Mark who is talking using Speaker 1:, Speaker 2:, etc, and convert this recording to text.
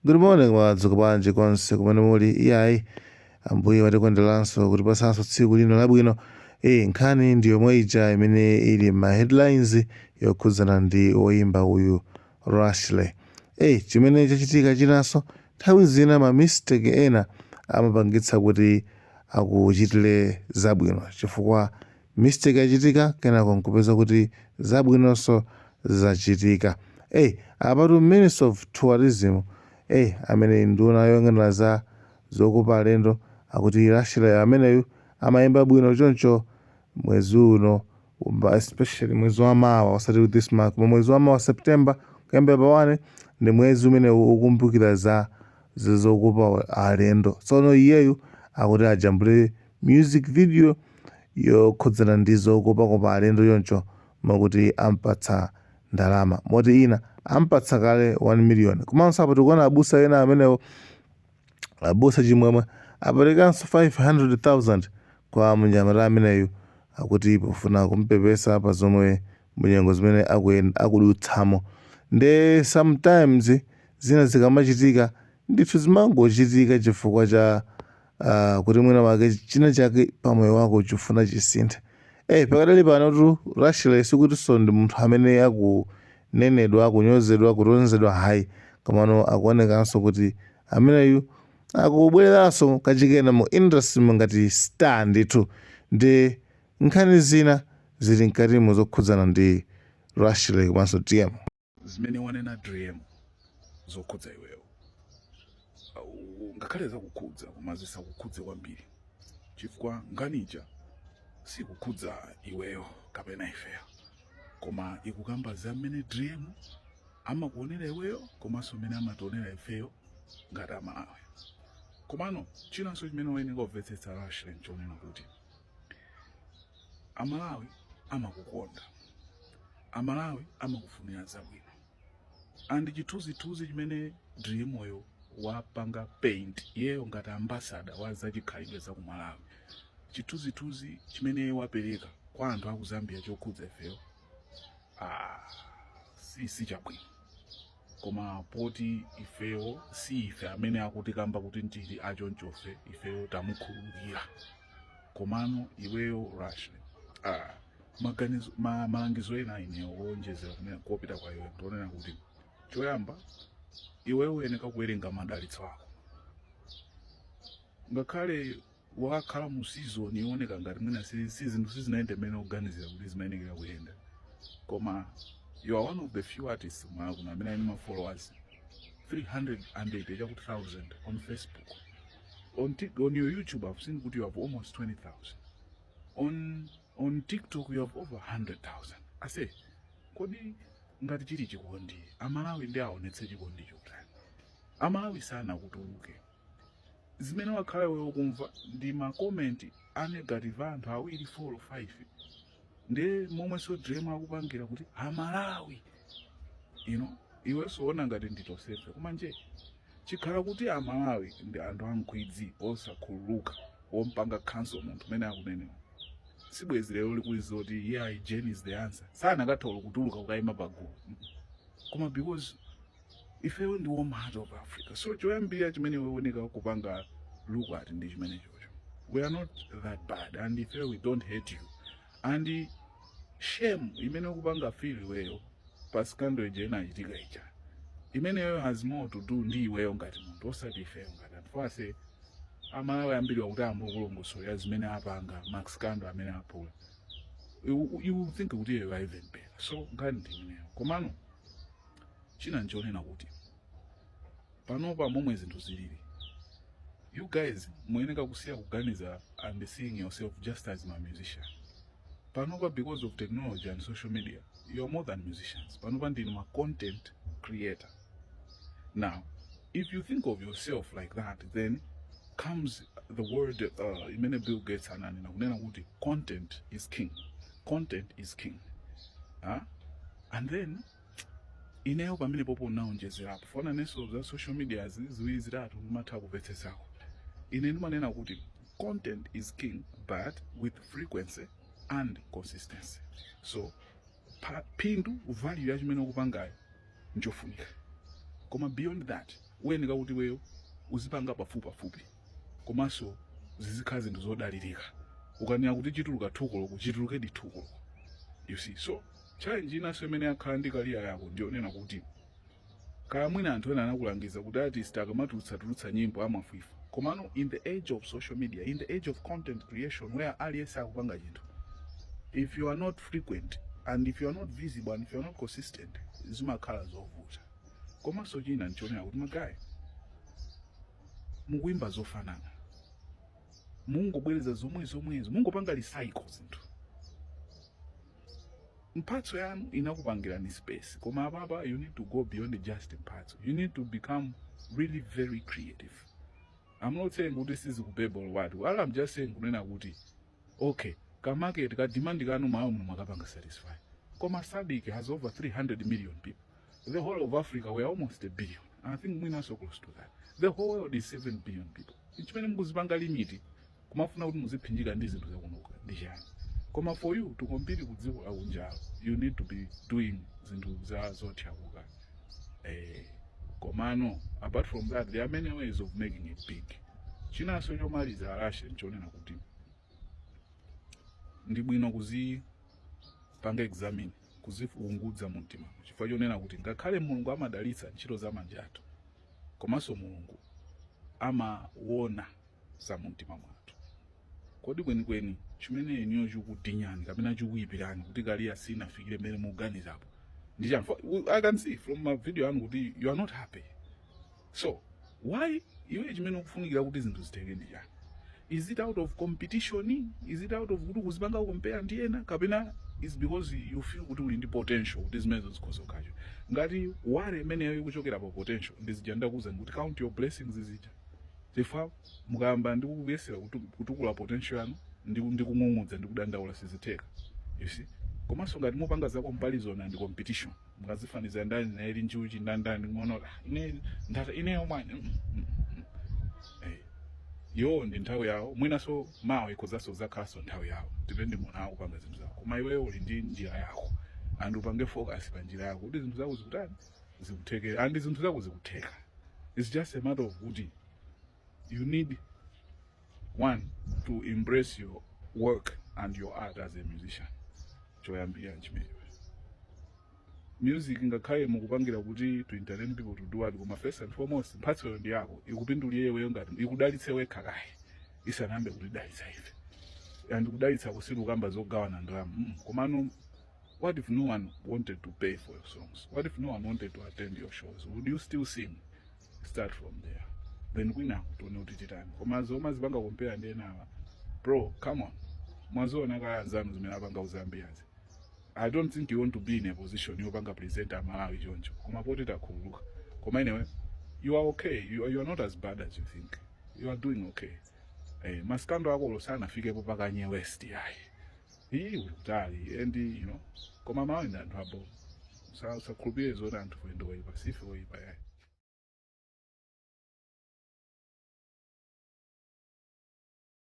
Speaker 1: Good morning, mwadzuka bwanji konse kumene muli? Iyayi, Ambuye watikonderanso kutipasanso tsiku lino labwino. Nkhani ndi yomwe ija imene ili ma headlines yokhudzana ndi woyimba uyu Rashley. Chimene chachitika chinanso, nthawi zina ma mistake ena amapangitsa kuti akuchitire zabwino, chifukwa mistake yachitika, kenako nkupeza kuti zabwinonso zachitika. Apatu Minister of Tourism, amene nduna yoyang'anira za zokopa alendo, akuti Rashley ameneyu amayimba bwino, choncho mwezi uno, especially mwezi wa mawa, osati this month, koma mwezi wa mawa, September, kuyambira pa 1, ndi mwezi umene ukumbukira za zokopa alendo. Tsono iyeyu akuti ajambule music video yokhudzana ndi zokopakopa alendo, choncho makuti ampatsa ndalama, moti ina ampatsa kale 1 million. Komanso apo tikuona abusa ena amenewo, Abusa Chimwemwe, aperekanso 500,000 kwa mnyamata ameneyu, akuti pofuna kumpepesa pa zomwe munyengo zimene akudutsamo. Nde sometimes zina zikamachitika ndithu zimangochitika chifukwa cha kuti mwina wake china chake pamoyo wako chifuna chisinthe. Pakadali panotu Rashley sikutinso ndi munthu amene akunenedwa, akunyozedwa, kutonzedwa, hayi, komano akuonekanso kuti ameneyu akubwereranso kachikena mu industry ngati star ndithu. Ndi nkhani zina zili mkatimo zokhudzana ndi Rashley komanso Driemo.
Speaker 2: Zimene wanena Driemo zokhudza iweyo, ngakhale zakukhudza, koma zisakukhudze kwambiri, chifukwa nkhaniija sikukhudza iweyo kapena ifeyo, koma ikukamba za mmene Driemo amakuonera iweyo komanso mmene amationera ifeyo ngati Amalawi. Komano chinanso chimene uyenera kumvetsetsa, Rashley, nchonena kuti Amalawi amakukonda, Amalawi amakufunira zabwino, and chithunzithunzi chimene Driemoyo wapanga paint iyeyo ngati ambassador wa zachikhalidwe za ku Malawi, chithunzithunzi chimene wapereka kwa anthu aku Zambia chokhudza ifeyo, ah, si chabwino. Koma poti ifeyo si ife amene akutikamba kuti ndili achonchofe, ifeyo tamukhululukira. Komano iweyo Rashley, ah, maganizo malangizo ena ineyo wonjezera kumene kopita kwa iwe ndionena kuti choyamba iweyo uyeneka kuwerenga madalitso ako. Ngakhale wakhala mu season yooneka ngati mwina si zinthu sizinayende mmene ukuganizira kuti zimayenekera kuyenda, koma you are one of the few artists mwa kuno amene ali ma followers 380 chakuti thousand on Facebook. On your YouTube I've seen kuti you have almost 20,000. On TikTok you have over 100,000. Ase, kodi ngati chili chikondi, Amalawi ndi aonetse chikondi chotani? Amalawi sana kutuluke. Zimene wakhala iweyo ukumva ndi ma comment a negative, anthu awiri, 4, 5, ndi momwe so Driemo akupangira kuti Amalawi iwenso ona ngati nditosefe. Koma nje chikhala kuti Amalawi ndi anthu ankhwidzi osakhululuka, wompanga cancel munthu umene akunenewa, sibwezi lero likuli zoti yeah, Jane is the answer, sanakatha kutuluka kukayima pagulu. Koma because ifeyo ndi warm heart of Africa. So choyambira chimene uyeneka kupanga look at ndi chimene chocho: we are not that bad, and ifeyo we don't hate you. And shame imene ukupanga feel iweyo pa scandal ija inachitika ija, imeneyo has more to do ndi iweyo ngati munthu, osati ifeyo ngati anthu. Ase, Amalawi ambiri wakuti ambokulongosolera zimene apanga ma scandal amene aphula, you will think kuti you are even better. So nkhani ndi imeneyo. Komano china nchonena kuti panopa momwe zinthu zilili, you guys muyeneka kusiya kuganiza and seeing yourself just as ma musician. Panopa, because of technology and social media, you're more than musicians. Panopa ndinu ma content creator. Now if you think of yourself like that, then comes the word imene Bill Gates ananena kunena kuti content is king, content is king, huh? And then ineyo pamene popo naonjezerapo fona nenso za social media ziwiri zitatu ndimatha kumvetsetsako. Ine ndimanena kuti content is king, but with frequency and consistency. So phindu, value ya chimene ukupangayo njofunika, koma beyond that Uyeneka kuti iweyo uzipanga pafupi pafupi, komanso zizikhala zinthu zodalirika. Ukanena kuti chituluka 2 koloko, chitulukedi 2 koloko, you see? So challenge inanso imene yakhala ndi career yako ndiyonena kuti kaya mwina anthu ena anakulangiza kuti artist akamatulutsa tulutsa nyimbo amafifa. Komano in the age of social media, in the age of content creation, where aliyense akupanga chinthu, if you are not frequent and if you are not visible and if you are not consistent, zimakhala zovuta. Komanso china nchonena kuti ma guy mukuimba zofanana, mungobwereza zomwe zomwezo, mungopanga recycle zinthu. Mphatso yanu inakupangirani space, koma apapa you need to go beyond just mphatso. You need to become really very creative. I'm not saying kuti sizikubeba or what. Well, I'm just saying kunena kuti okay, ka market ka demand kanu mawu muno mwakapanga satisfy, koma SADC has over 300 million people. The whole of Africa, we are almost a billion. I think mwinaso close to that. The whole world is 7 billion people. Chimene mukuzipanga limit kumafuna kuti muziphinjika ndi zinthu zakunoka ndi chani? Koma for you to compete ku dziko lakunjalo, you need to be doing zinthu za zothyakuka. Komano apart from that, there are many ways of making it big. Chinanso chomaliza, alashe, nchonena kuti ndi bwino kuzipanga examine, kuziungudza mu mtima, chifukwa chonena kuti ngakhale Mulungu amadalitsa ntchito za manja athu, komanso Mulungu amaona za mu mtima mwathu. Kodi kwenikweni chimene iniyo chikutinyani kapena chikuyipirani kuti career sinafikire mmene mukuganizapo ndi chani? I can see from my video anu kuti you are not happy. So why? Iwe chimene ukufunikira kuti zinthu zitheke ndi chani? Is it out of competition? Is it out of kuti kuzipanga compare ndi ena, kapena is because you feel kuti uli ndi potential kuti zimenezo zikhoza kukhacho? Ngati worry imeneyo ikuchokera pa potential, ndizija ndakuwuzani kuti count your blessings zija, chifukwa mukayamba ndi kuyesera kutukula potential yanu ndi kung'ung'udza ndi kudandaula, sizitheka, you see? Komanso ngati mupanga za comparison and competition, mukazifaniza ndani naili njuchi ndandani ng'ono, ah, ine ndata ineyo mwana Yo ndi nthawi yawo, mwinaso mawa ikhozanso zakhalanso nthawi yawo, depending on how upanga zinthu zako. Koma iweyo uli ndi njira yako and upange focus pa njira yako kuti zinthu zako zikutani, zikuthekera. And zinthu zako zikutheka. It's just a matter of kuti you need one to embrace your work and your art as a musician. Choyambira nchimenecho. Music, ngakhale mukupangira kuti to entertain people, to do what, koma first and foremost mphatsoyo ndi yako, ikupindulire iweyo, ngati ikudalitse wekha kaye isanambe kutidalitsa ife. And kudalitsa kusiri kukamba zogawana ndalama. Komano what if no one wanted to pay for your songs? What if no one wanted to attend your shows? Would you still sing? Start from there, then kwinako tione kuti titani. Koma zoma zipanga compare ndi enawa, bro, come on. Mwaziona kaya anzanu zimene apanga ku Zambiazi. I don't think you want to be in a position yopanga present Amalawi choncho, koma poti takhululuka. Koma anyway, you are okay. You are not as bad as you think. You are doing okay. Ma scandal ako sanafikepo pa Kanye West, yayi, iyi uli kutali. And koma Malawi ndi anthu abo, usakhulupirire zoti anthu ndi oyipa. Sife oyipa, yayi.